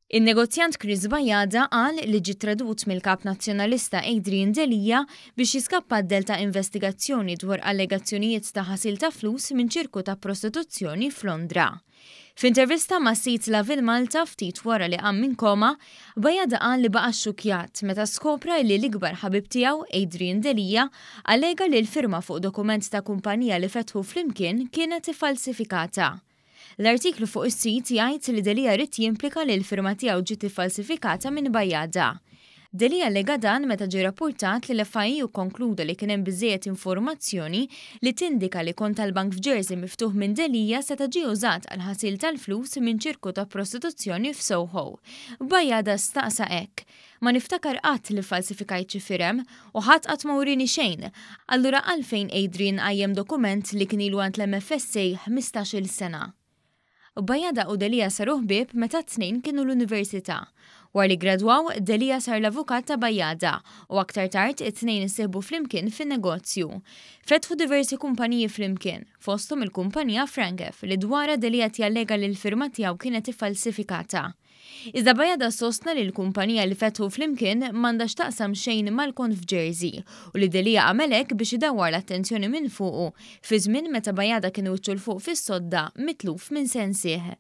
In-negozjant Chris Bajada qal li ġie tradut mill-Kap Nazzjonalista Adrian Delia biex jiskappa d-dell ta' investigazzjoni dwar allegazzjonijiet ta' ħasil ta' flus minn ċirku ta' prostituzzjoni f'Londra. F'intervista mas-sit Lovin Malta ftit wara li qam minn koma, Bajada qal li baqa' xxukkjat meta skopra illi l-ikbar ħabib tiegħu, Adrian Delia, allega li l-firma fuq dokument ta' kumpanija li fetħu flimkien kienet iffalsifikata. L-artiklu fuq is-sit jgħid li Delia ried jimplika li l-firma tiegħu ġiet iffalsifikata minn Bajada. Delia allega dan meta ġie rappurtat li l-FIU kkonkluda li kien hemm biżżejjed informazzjoni li tindika li kont tal-bank f'Jersey miftuħ minn Delia seta' ġie użat għall-ħasil tal-flus minn ċirku ta' prostituzzjoni f'Soho. Bajada staqsa hekk, Ma niftakar qatt li ffalsifikajt xi firem, u ħadd qatt ma urieni xejn. Allura għalfejn Adrian qajjem dokument li kien ilu għand l-MFSA 15-il sena? Bajada u Delia saru ħbieb meta t-tnejn kienu l-università. Wara li ggradwaw, Delia sar l-avukat ta' Bajada u aktar tard it-tnejn issieħbu flimkien fin-negozju. Fetħu diversi kumpaniji flimkien, fosthom il-kumpanija Frankef li dwarha Delia tjallega li l-firma tiegħu kienet iffalsifikata. Iżda Bajada sostna li l-kumpanija li fetħu flimkien m'għandha x'taqsam xejn mal-kont f'Jersey u li Delia għamel hekk biex idawwar l-attenzjoni minn fuqu fi żmien meta Bajada kien wiċċu 'l fuq fis-sodda mitluf minn sensih.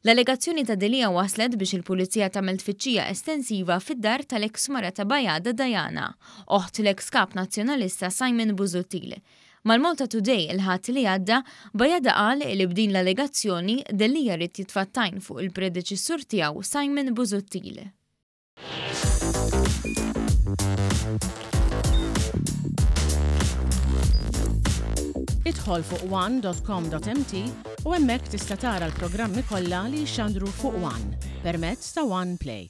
L-allegazzjoni ta' Delia wasslet biex il-Pulizija tagħmel tfittxija estensiva fid-dar tal-eks mara ta' Bajada Diana, oħt l-eks Kap Nazzjonalista Simon Busuttil. Mal-Malta Today il-Ħadd li għadda, Bajada qal li b'din l-allegazzjoni, Delia ried jitfa' t-tajn fuq il-predeċessur tiegħu Simon Busuttil. Idħol fuq one.com.mt u hemmhekk tista' tara l-programmi kollha li jixxandru fuq One permezz ta' One Play.